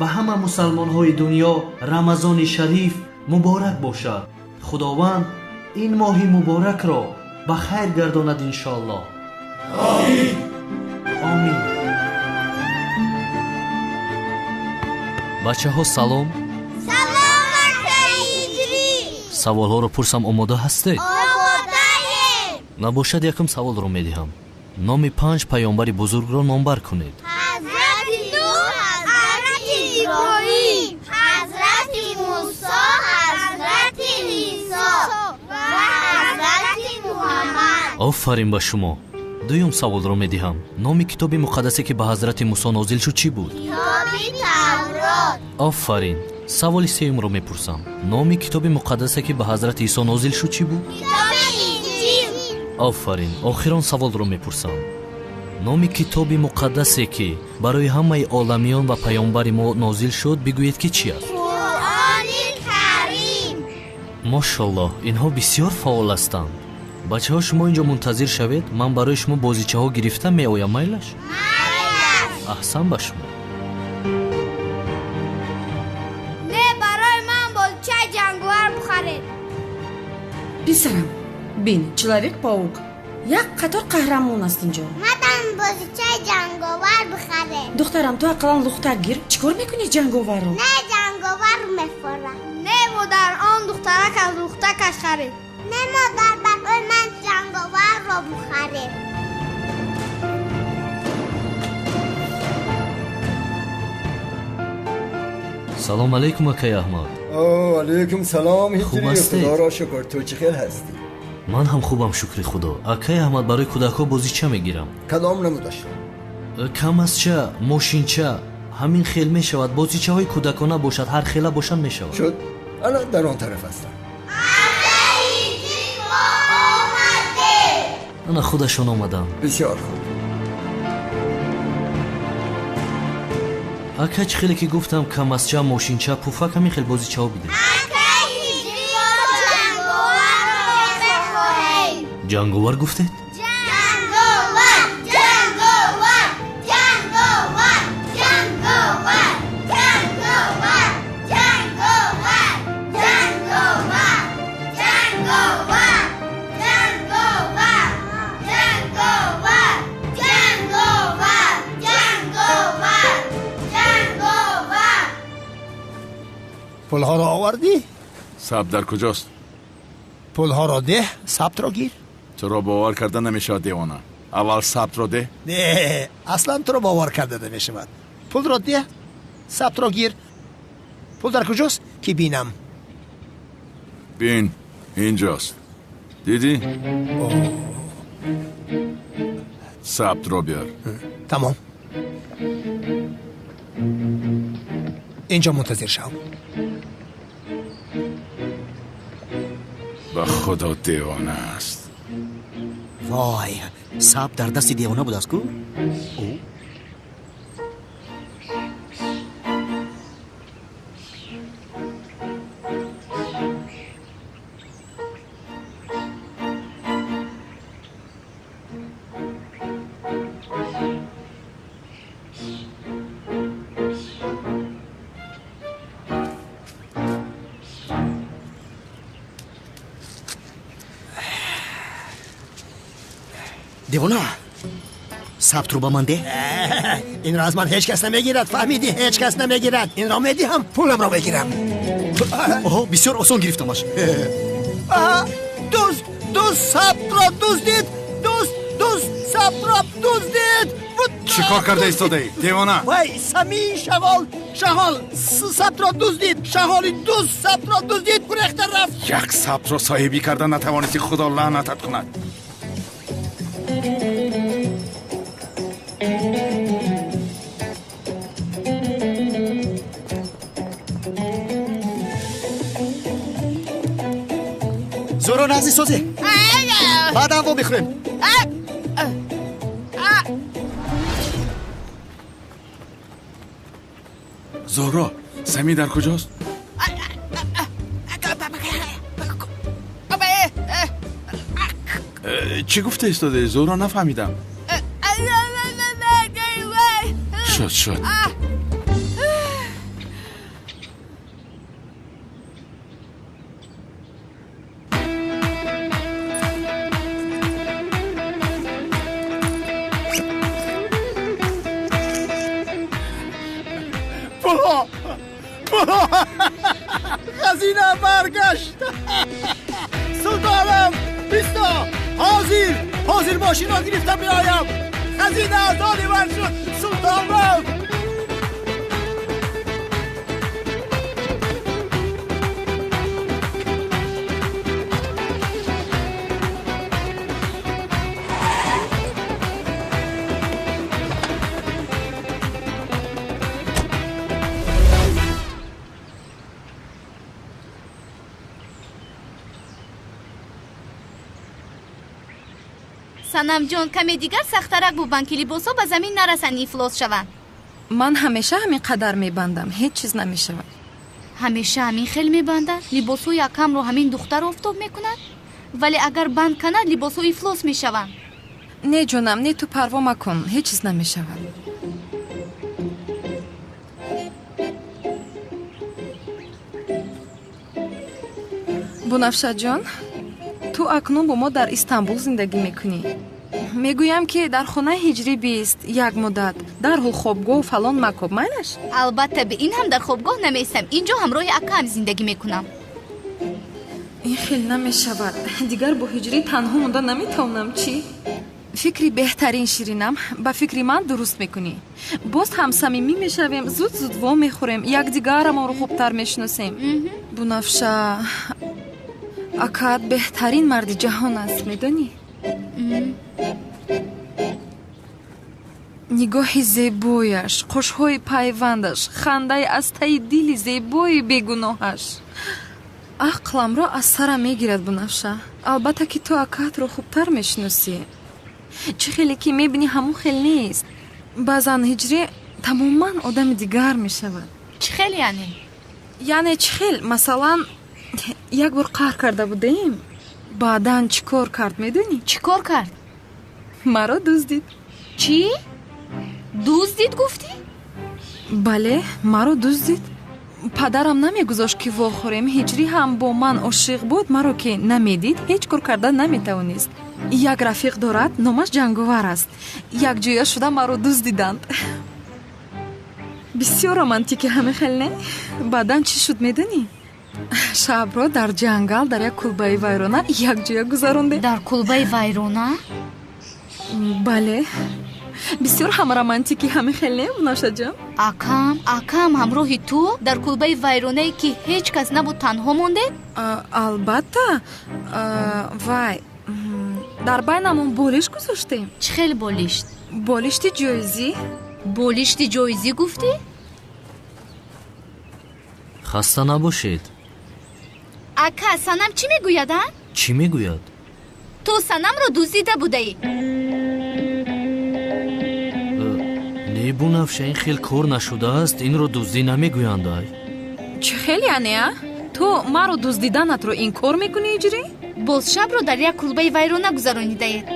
Ба ҳама мусалмонҳои дунё Рамазони шариф муборак бошад. Худованд ин моҳи муборакро ба хайр гардонад, иншоаллоҳ. Омин. Бачаҳо, салом. Салом, акаи Ҳиҷрӣ. Саволҳоро пурсам, омода ҳастед? Омодаем. Набошад, якум саволро медиҳам. Номи 5 паёмбари бузургро номбар кунед. Ҳазрати Нуҳ, Ҳазрати Иброҳим, Ҳазрати Мусо, Ҳазрати Исо ва Ҳазрати Муҳаммад. Офарин ба шумо. Дуюм саволро медиҳам. Номи китоби муқаддасе ки ба Ҳазрати Мусо нозил шуд чӣ буд? Китоби Таврот. Офарин. Саволи сеюмро мепурсам. Номи китоби муқаддасе ки ба Ҳазрати Исо нозил шуд чӣ буд? Китоби Инҷил. Офарин. Охирон саволро мепурсам. Номи китоби муқаддасе ки барои ҳамаи оламиён ва паёмбари мо нозил шуд, бигӯед ки чӣ аст? Қуръони Карим. Мошаллоҳ, инҳо бисёр фаъол ҳастанд. Бачаҳо, шумо инҷо мунтазир шавед, ман барои шумо бозичаҳо гирифта меоям, майлаш? Майлаш. Аҳсан ба шумо. Не, барои ман бозичаи ҷанговар бихаред. Писарам, бин, Человек-паук. Як қатор қаҳрамон аст инҷо. Мадам бозичаи ҷанговар бихаред. Духтарам, ту ақаллан лухтак гир. Чӣ кор мекунӣ ҷанговарро? Не, ҷанговар мефорам. Не, модар, он духтарак аз лухтакаш харид. Не, модар, барои ман ҷанговарро бихаред. Салом алейкум, акай Аҳмад. Алейкум салом, Хуб Ҳиҷрӣ. ҳастед? Худоро шукр, ту чӣ хел ҳастӣ? Ман ҳам хубам, шукри Худо. Акай Аҳмад, барои кӯдакҳо бозича мегирам. Кадом намудашро? Камазча, мошинча, ҳамин хел мешавад. Бозичаҳои кӯдакона бошад, ҳар хела бошанд мешавад. Шуд, ана дар он тараф ҳастам. Ана худашон омаданд. Бисёр хуб. Ака, чӣ хеле ки гуфтам, камазча, мошинча, пуфак, ҳамин хел бозичаҳо бидем. Акаи Ҳиҷрӣ, мо ҷанговарро мехоҳем. Ҷанговар гуфтед? Ҷанговар, ҷанговар, ҷанговар, ҷанговар, ҷанговар, ҷанговар, ҷанговар, ҷанговар, ҷанговар, ҷанговар, ҷанговар, ҷанговар, ҷанговар. Пулҳоро овардӣ? Сабт дар куҷост? Пулҳоро деҳ, сабтро гир. Туро бовар карда намешавад, девона. Аввал сабтро деҳ. Не, аслан туро бовар карда намешавад. Пулро деҳ, сабтро гир. Пул дар куҷост, ки бинам? Бин, инҷост. Дидӣ? Сабтро биёр. Тамом. Инҷо мунтазир шав. Ба худо девона аст. Вой, сабт дар дасти девона будааст ку? Девона, сабтро ба ман деҳ. Инро аз ман ҳеҷ кас намегирад, фаҳмидӣ? Ҳеҷ кас намегирад. Инро медиҳам, пуламро мегирам. Оҳо, бисёр осон гирифтамаш. Дузд, дузд сабтро дуздид! Дузд, дузд сабтро дуздид! Чӣ кор карда истодаӣ, девона? Вай, самии шағол, шағол сабтро дуздид! Шағоли дузд сабтро дуздид, гурехта рафт. Як сабтро соҳибӣ карда натавонисти, худо лаънатат кунад. Зӯро нағзи созӣ. Баъдан во мехӯрем. Зӯро, Самӣ дар куҷост? Чӣ гуфта истодаӣ, Зӯро? Нафаҳмидам. Шуд, шуд. Пулҳо, пулҳо, хазина баргашт. Султонам, бисто, ҳозир, ҳозир мошинро гирифта биёям. Хазина аз они ман шуд, султонам. Санамҷон, каме дигар сахтарак бубанд, ки либосҳо ба замин нарасанд, ифлос шаванд. Ман ҳамеша ҳамин қадар мебандам, ҳеҷ чиз намешавад. Ҳамеша ҳамин хел мебандад? Либосҳои акамро ҳамин духтар офтоб мекунад? Вале агар банд канад, либосҳо ифлос мешаванд. Не, ҷонам, не, ту парво макун, ҳеҷ чиз намешавад. Бунафшаҷон, ту акнун бо мо дар Истанбул зиндагӣ мекунӣ. Мегӯям, ки дар хонаи ҳиҷрӣ бист як муддат, дарҳол хобгоҳу фалон макоб, майлаш? Албатта, бе ин ҳам дар хобгоҳ намеистам. Инҷо ҳамроҳи акаам зиндагӣ мекунам. Ин хел намешавад. Дигар бо ҳиҷрӣ танҳо монда наметавонам. Чӣ? Фикри беҳтарин, ширинам, ба фикри ман дуруст мекунӣ. Боз ҳам самимӣ мешавем, зуд-зуд во мехӯрем, якдигарамонро хубтар мешиносем. Бунафша, акаат беҳтарин марди ҷаҳон аст, медонӣ? Нигоҳи зебояш, қошҳои пайвандаш, хандаи аз таи дили зебои бегуноҳаш ақламро аз сарам мегирад. Бунафша, албатта ки ту акаатро хубтар мешиносӣ. Чӣ хеле ки мебинӣ, ҳамон хел нест. Баъзан ҳиҷрӣ тамоман одами дигар мешавад. Чӣ хел яъне? Яъне чӣ хел? Масалан, як бор қаҳр карда будем, баъдан чӣ кор кард, медонӣ? Чӣ кор кард? Маро дуздид. Чӣ? Дуздид гуфтӣ? Бале, маро дуздид. Падарам намегузошт, ки вохӯрем. Ҳиҷрӣ ҳам бо ман ошиқ буд, маро ки намедид, ҳеҷ кор карда наметавонист. Як рафиқ дорад, номаш Ҷанговар аст. Якҷоя шуда маро дуздиданд. Бисёр романтики, ҳаме хел не? Баъдан чӣ шуд, медонӣ? Шабро дар ҷангал дар як кулбаи вайрона якҷоя гузарондем. Дар кулбаи вайрона? Бале, бисёр ҳам романтикӣ, ҳами хел не, Бунафшаҷон? Акам, акам ҳамроҳи ту дар кулбаи вайронае, ки ҳеҷ кас набуд, танҳо мондед? Албатта. Вай, дар байнамон болишт гузоштем. Чӣ хел болишт? Болишти ҷоизӣ. Болишти ҷоизӣ гуфтӣ? Хаста набошед. Ака, Санам чӣ мегӯяд, а? Чӣ мегӯяд? Ту Санамро дуздида будаӣ. Не, Бунафша, ин хел кор нашудааст, инро дуздӣ намегӯянд, ай. Чӣ хел яъне, а? Ту маро дуздиданатро инкор мекунӣ, Иҷрӣ? Боз шабро дар як кулбаи вайрона гузаронидаед.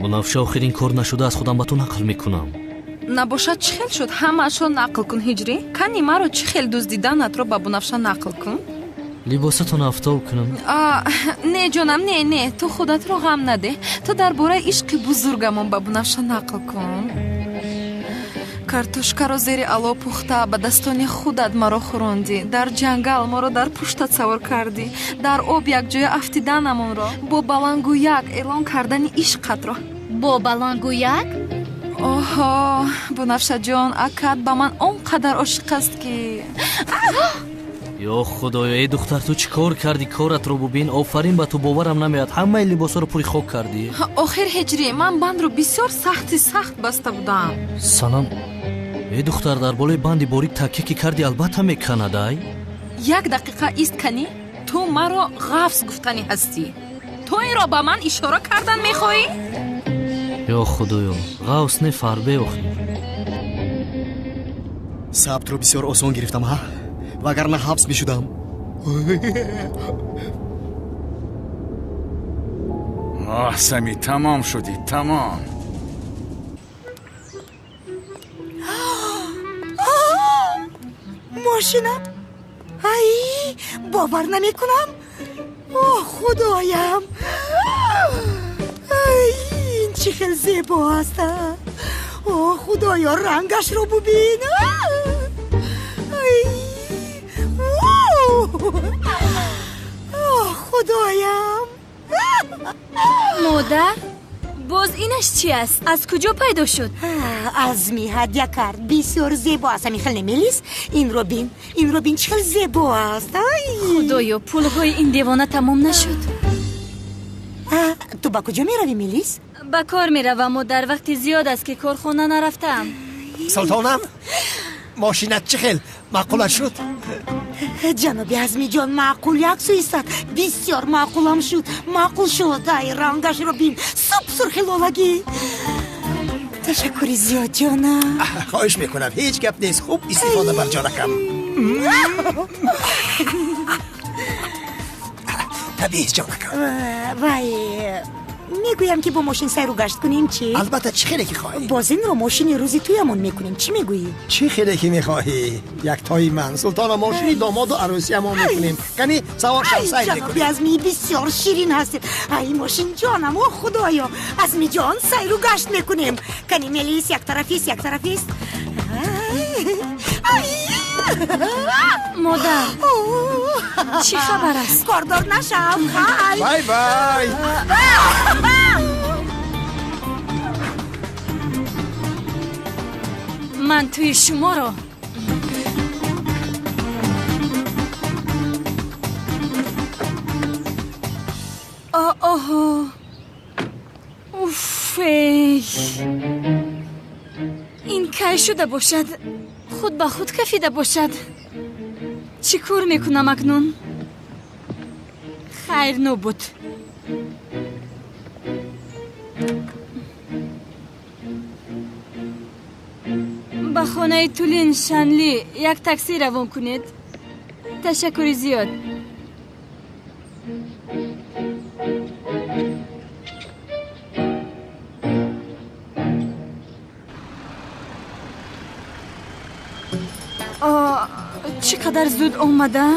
Бунафша, охир ин кор нашудааст, худам ба ту нақл мекунам. Набошад, чӣ хел шуд? Ҳамаашро нақл кун, Ҳиҷрӣ. Кани маро чӣ хел дуздиданатро ба Бунафша нақл кун. Либосатон афтоб кунам? Не, ҷонам, не, не, ту худатро ғам надеҳ. Ту дар бораи ишқи бузургамон ба Бунафша нақл кун. Картошкаро зери ало пухта, ба дастони худат маро хӯрондӣ. Дар ҷангал моро дар пуштат савор кардӣ. Дар об якҷоя афтиданамонро, бо балангӯяк эълон кардани ишқатро. Бо балангӯяк? Оҳо, Бунафшаҷон, акат ба ман он қадар ошиқ аст, ки Ё худоё, эй духтар, ту чӣ кор кардӣ? Коратро бубин. Офарин ба ту, боварам намеояд, ҳамаи либосҳоро пури хок кардӣ. Охир, Ҳиҷрӣ, ман бандро бисёр сахти сахт баста будам. Санам, эй духтар, дар болои банди борик такя ки кардӣ, албатта меканад, ай. Як дақиқа ист, канӣ. Ту маро ғафз гуфтанӣ ҳастӣ. Ту инро ба ман ишора кардан мехоҳӣ? Ё худоё, ғавс не, фарбе охир. Сабтро бисёр осон гирифтам, ҳа? Вагарна ҳабс мешудам. Оҳ, Сами, тамом шудӣ, тамом. Мошинам! Ай, бовар намекунам. О, худоям! Ай, ин чӣ хел зебо аст! О, худоё, рангашро бубин! Ай, о, худоям! Модар, боз инаш чи аст? Аз куҷо пайдо шуд? Азми ҳадя кард. Бисёр зебо аст. Ҳамин хел немелис? Инро бин, инро бин, чӣ хел зебо аст. Ай! Худоё, пулҳои ин девона тамом нашуд. Ту ба куҷо меравӣ, Мелис? Ба кор меравам, модар. Вақти зиёд аст, ки корхона нарафтаам. Султонам, мошинат чӣ хел маъқулат шуд? Ҷаноби Азмиҷон, маъқул як сӯ истад. Бисёр маъқулам шуд, маъқул шуд. Ай, рангашро бин, суп сурхи лолагӣ. Ташаккури зиёд, ҷонам. Хоҳиш мекунам, ҳеҷ гап нест, хуб истифода бар, ҷонакам. Табиист, ҷонакам. Вай, мегӯям, ки бо мошин сайру гашт кунем, чӣ? Албатта, чӣ хеле ки хоҳӣ. Боз инро мошини рӯзи туямон мекунем, чӣ мегӯӣ? Чӣ хеле ки мехоҳӣ, яктои ман. Султона, мошини домоду арӯсиямон мекунем. Кани, савор шав, сайр Ҷаноби мекунем. Азми, бисёр ширин ҳастед. Ай, мошинҷонам, о худоё! Азмиҷон, сайру гашт мекунем. Кани, Мелис, яктарафист, яктарафист. Модар, чӣ хабар аст? Кордор нашав, хай. Бай бай. Ман тӯи шуморо оҳо, уф, эй, ин кай шуда бошад? Худ ба худ кафида бошад. Чӣ кор мекунам акнун? Хайр, нобуд. Ба хонаи Тулин Шанли як таксӣ равон кунед. Ташаккури зиёд. Чӣ қадар зуд омада.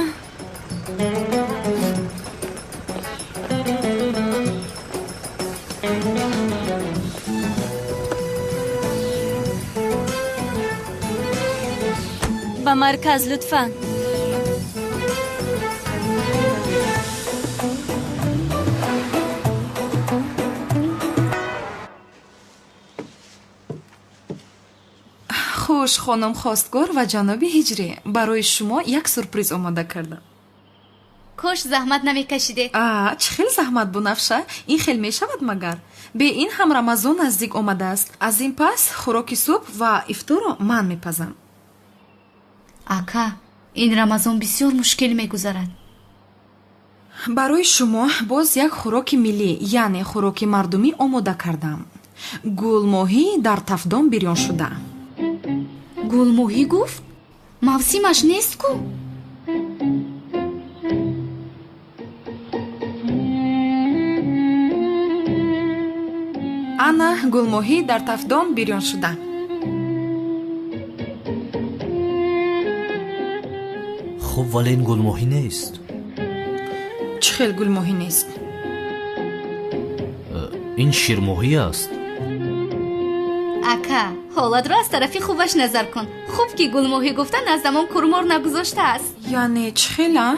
Ба марказ, лутфан. Хуш, хонум хостгор ва ҷаноби ҳиҷрӣ, барои шумо як сюрприз омода кардам. Кош заҳмат намекашидед. Чӣ хел заҳмат, Бунафша? Ин хел мешавад магар? Бе ин ҳам Рамазон наздик омадааст. Аз ин пас хӯроки субҳ ва ифторро ман мепазам. Ака, ин Рамазон бисёр мушкил мегузарад. Барои шумо боз як хӯроки миллӣ, яъне хӯроки мардумӣ омода кардам. Гулмоҳӣ дар тафдон бирён шуда. Гулмоҳӣ гуфт? Мавсимаш нест ку? Ана гулмоҳӣ дар тафдон бирён шуда. Хуб, вале ин гулмоҳӣ нест. Чӣ хел гулмоҳӣ нест? Ин ширмоҳӣ аст. Ака, ҳолатро аз тарафи хубаш назар кун. Хуб ки гулмоҳӣ гуфта наздамон курмор нагузоштааст. Яъне чӣ хел, а?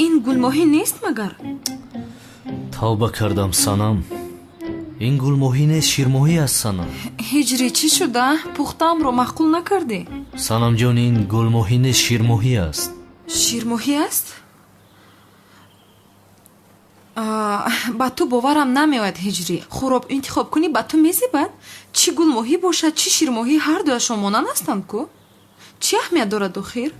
Ин гулмоҳӣ нест магар? Тавба кардам, санам. Ин гулмоҳӣ нест, ширмоҳӣ аст, санам. Ҳиҷрӣ, чӣ шуда? Пухтаамро маъқул накардӣ? Санамҷон, ин гулмоҳӣ нест, ширмоҳӣ аст. Ширмоҳӣ аст? Ба ту боварам намеояд, ҳиҷрӣ. Хӯроб интихоб кунӣ, ба ту мезебад? Чӣ гулмоҳӣ бошад, чӣ ширмоҳӣ, ҳар дуяшон монанд ҳастанд ку? Чӣ аҳамият дорад охир?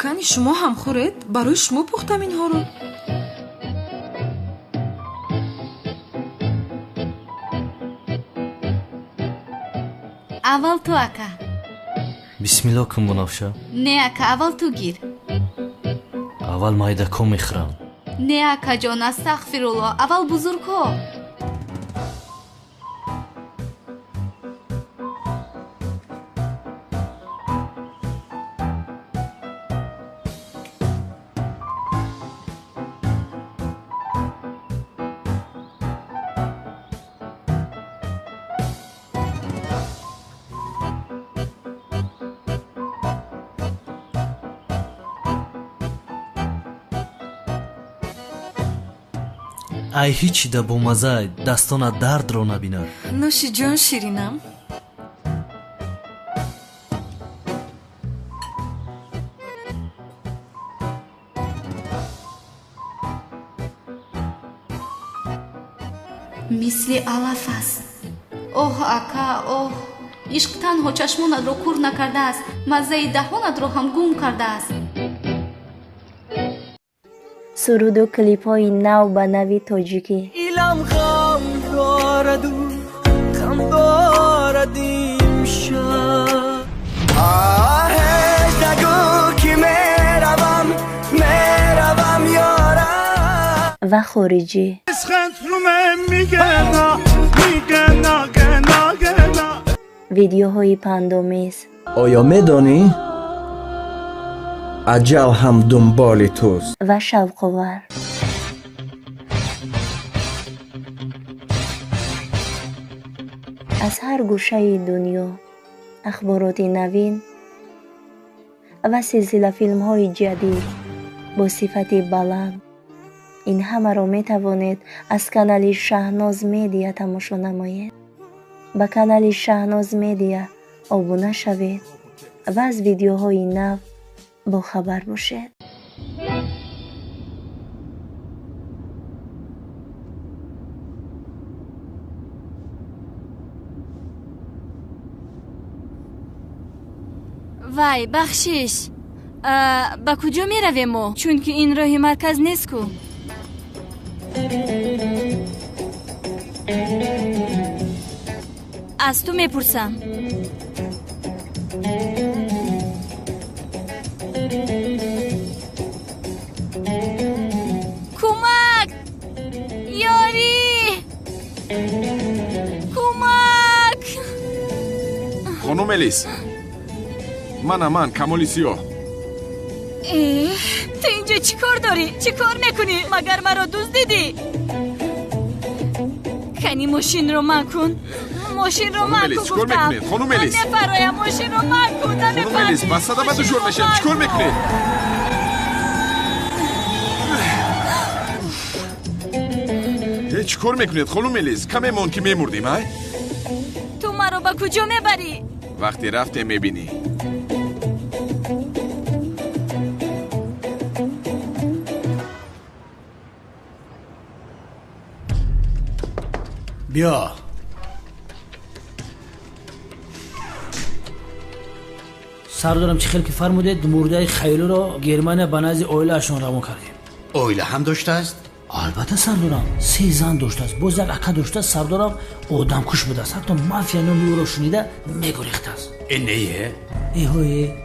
Кани шумо ҳам хӯред, барои шумо пухтам инҳоро. Аввал ту, ака. Бисмилло кун, Бунафша. Не, ака, аввал ту гир. Аввал майдако мехӯрам. Не, акаҷон, астағфирулло, аввал бузургҳо. Ай ҳичи да бомазай, дастона дардро набинад. Нӯши ҷон, ширинам. Мисли алаф аст. Оҳ, ака, оҳ, ишқ танҳо чашмонатро кур накардааст, маззаи даҳонатро ҳам гум кардааст. Суруду клипҳои нав ба нави тоҷикӣ. Илам ғам дораду ғам дорад имшаб. Оҳ, нагӯ ки меравам, меравам ёрам. Ва хориҷӣ. Видеоҳои пандомез. Оё медонӣ? Аҷал ҳам дунболи туст. Ва шавқовар. Аз ҳар гӯшаи дунё ахбороти навин ва силсилафилмҳои ҷадид бо сифати баланд. Ин ҳамаро метавонед аз канали Шаҳноз Медиа тамошо намоед. Ба канали Шаҳноз Медиа обуна шавед ва аз видеоҳои нав бохабар бошед. Вай, бахшиш, ба куҷо меравем мо? Чунки ин роҳи марказ нест ку. Аз ту мепурсам. Кӯмак! Ёрӣ! Кӯмак! Хонум Элис, мана ман, Камоли Сиёҳ. Ту инҷо чӣ кор дорӣ? Чӣ кор мекунӣ? Магар маро дуздидӣ? Кани мошинро ман кун. Мошинро ман кун чикор гуфтам. мекунед, хонум Элис? Ман мефароям, мошинро ман кун. Хонум Элис, ба садама дучор мешавем. Чикор мекунед? Чикор мекунед, хонум Элис? Каме монд ки мемурдем, ай? Ту маро ба куҷо мебарӣ? Вақте рафтем мебинӣ. Биё. Сардорам, чӣ хел ки фармудед, мурдаи Хаёлиро Германия ба назди оилаашон равон кардем. Оила ҳам доштааст? Албатта, сардорам, се зан доштааст, боз як ака доштааст. Сардорам, одамкуш будааст, ҳатто мафия номи ӯро шунида мегурехтааст. Э, не? Эҳое,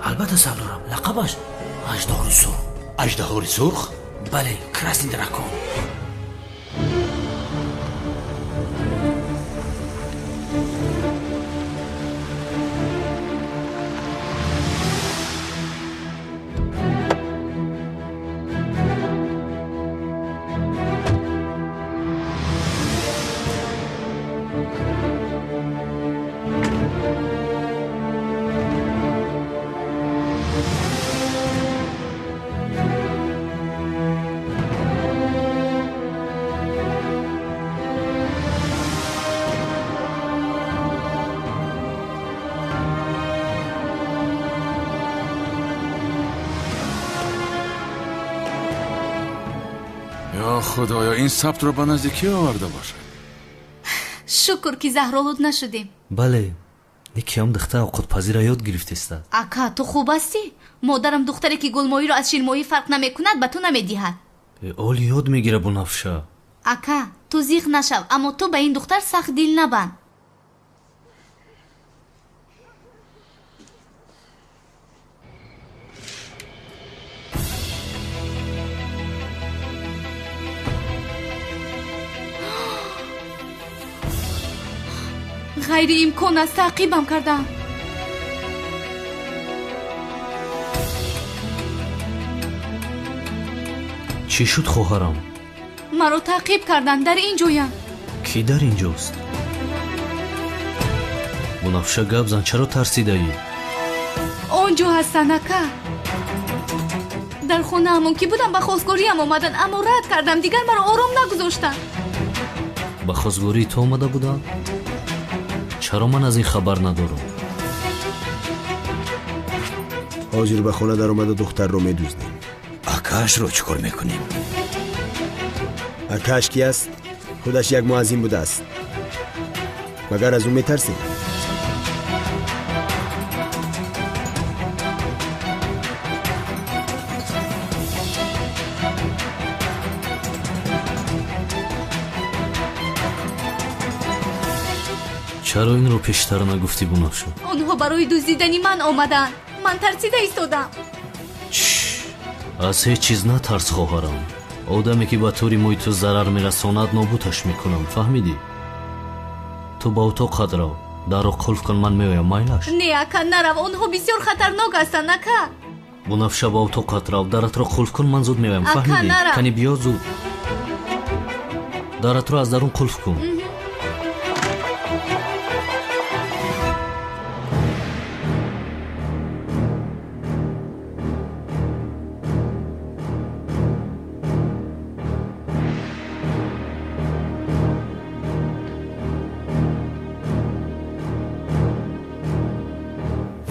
албатта, сардорам, лақабаш Аждаҳори Сурх. Аждаҳори Сурх? Бале, Красный дракон. Худоё, ин сабтро ба назди кӣ оварда бошад? Шукр, ки заҳролуд нашудем. Бале, никиам духтар овқотпазира ёд гирифтеста. Ака, ту хуб ҳастӣ? Модарам духтаре ки гулмоҳиро аз ширмоҳӣ фарқ намекунад, ба ту намедиҳад. Оли ёд мегира, Бунафша. Ака, ту зиқ нашав, аммо ту ба ин духтар сахт дил набанд. Ғайриимкон аст, таъқибам кардам. Чӣ шуд, хоҳарам? Маро таъқиб карданд, дар ин ҷоям. Кӣ дар ин ҷост? Бунафша, гап зан, чаро тарсидаӣ? Он ҷо ҳастанд, ака. Дар хонаамон ки будам, ба хостгориям омаданд, аммо рад кардам, дигар маро ором нагузоштанд. Ба хостгории ту омада буданд? Чаро ман аз ин хабар надорам? Ҳозир ба хона даромада духтарро медуздем. Акаашро чӣ кор мекунем? Акааш ки аст? Худаш як муаззин будааст. Магар аз ӯ метарсем? Чаро инро пештар нагуфтӣ, Бунафша? Онҳо барои дуздидани ман омадаанд. Ман тарсида истодам. Аз ҳеҷ чиз натарс, хоҳарам. Одаме ки ба тури мӯи ту зарар мерасонад, нобудаш мекунам, фаҳмидӣ? Ту ба утоқат рав, дарро қулф кун, ман меоям, майлаш? Не, ака, нарав, онҳо бисёр хатарнок ҳастанд, ака. Бунафша, ба утоқат рав, даратро қулф кун, ман зуд меоям, Ака, фаҳмидӣ? Нарав. Кани биё зуд. Даратро аз дарун қулф кун.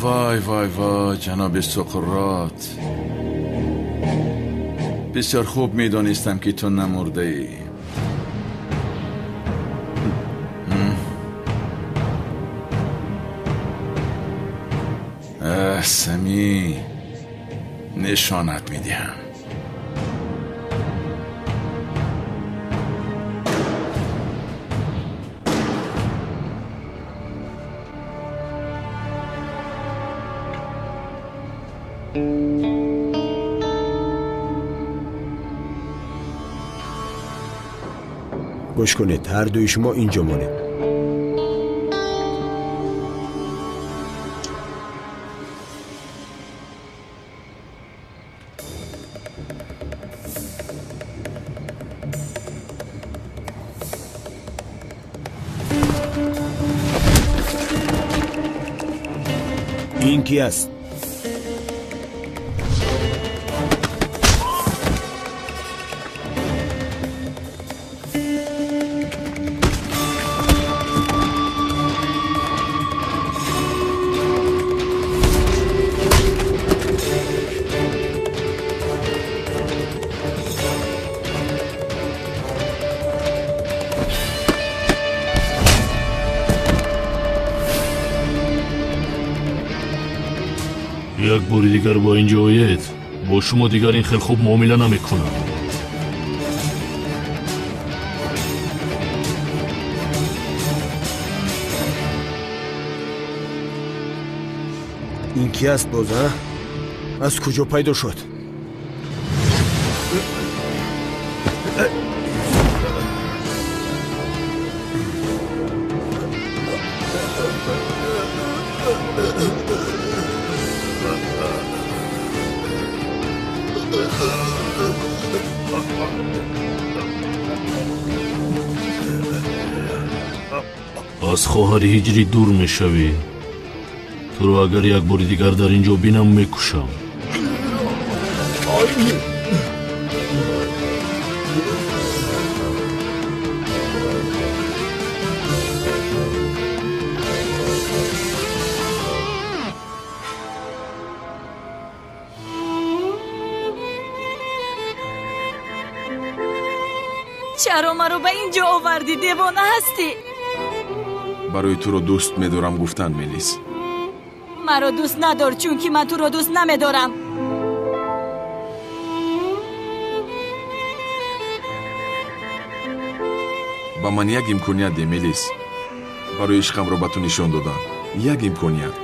Вай, вай, вай, ҷаноби Суқрот, бисёр хуб медонистам, ки ту намурдаӣ. Сами, нишонат медиҳам. Гӯш кунед, ҳар дуи шумо инҷо монед. Ин ки аст? Як бори дигар ба ин ҷо оед, бо шумо дигар ин хел хуб муомила намекунам. Ин ки аст боз, а? Аз куҷо пайдо шуд? Аз хоҳари ҳиҷрӣ дур мешавӣ. Туро агар як бори дигар дар ин ҷо бинам, мекушам. Чаро маро ба ин ҷо овардӣ? Девона ҳастӣ? Барои туро дӯст медорам гуфтан, Мелис. Маро дӯст надор, чунки ман туро дӯст намедорам. Ба ман як имконият де, Мелис. Барои ишқамро ба ту нишон додан. Як имконият,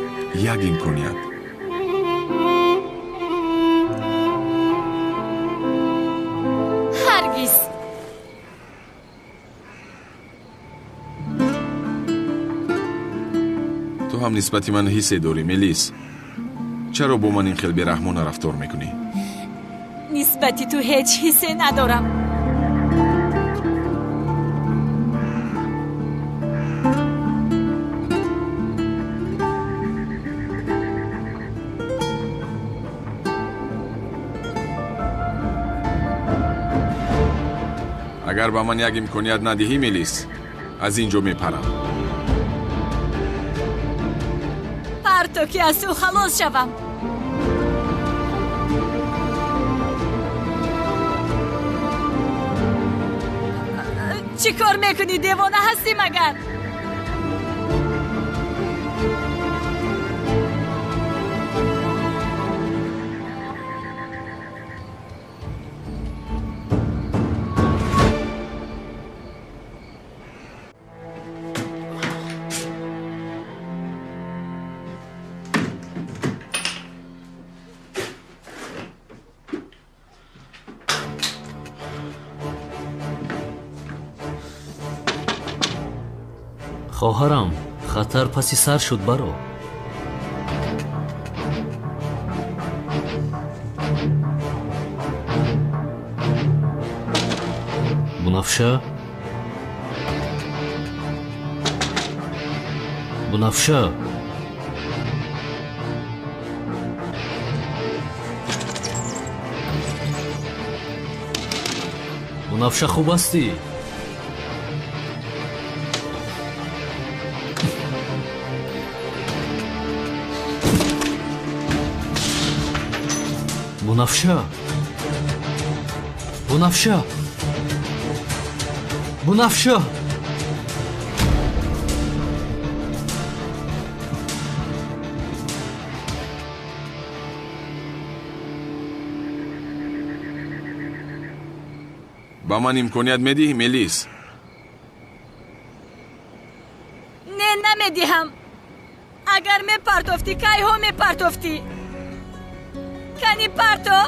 як имконият. Ҳаргиз. Ту ҳам нисбати ман ҳиссе дорӣ, Мелис. Чаро бо ман ин хел бераҳмона рафтор мекунӣ? Нисбати ту ҳеҷ ҳиссе надорам. Агар ба ман як имконият надиҳӣ, Мелис, аз ин ҷо мепарам. Парто ки аз ту халос шавам. Чӣ кор мекунӣ? Девона ҳастӣ магар? Хоҳарам, хатар паси сар шуд, баро. Бунафша? Бунафша? Бунафша, хуб ҳастӣ? Бунафша, Бунафша, Бунафша. Ба ман имконият медиҳӣ, Мелис? Не, намедиҳам. Агар мепартофтӣ, кайҳо мепартофтӣ? Кани парто?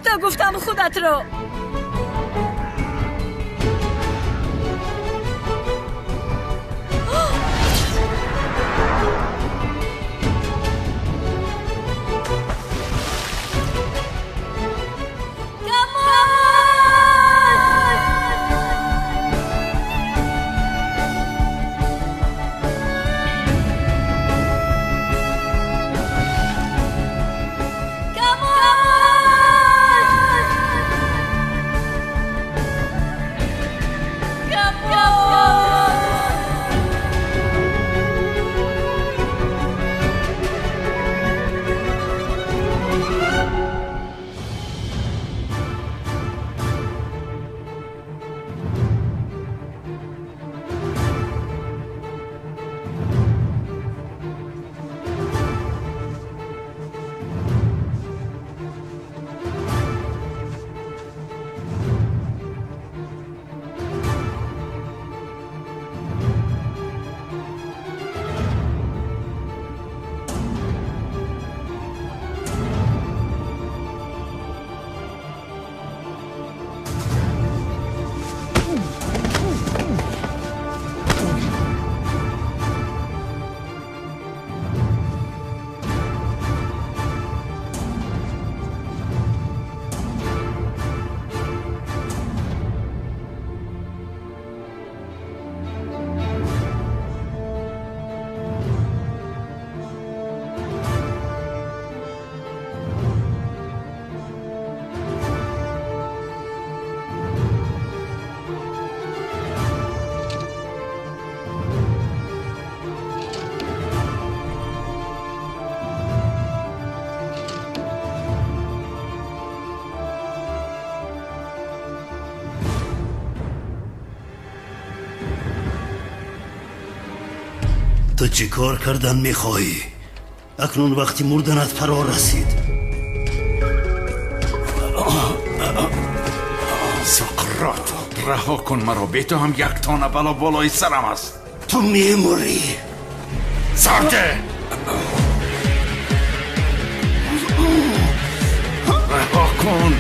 Бикушта гуфтам худатро. Ту чӣ кор кардан мехоҳӣ? Акнун вақти мурданат фаро расид. Сократ, раҳо кун маро. Бе ту ҳам як тона бало болои сарам аст. Ту мемурӣ. Сарде! Раҳо кун.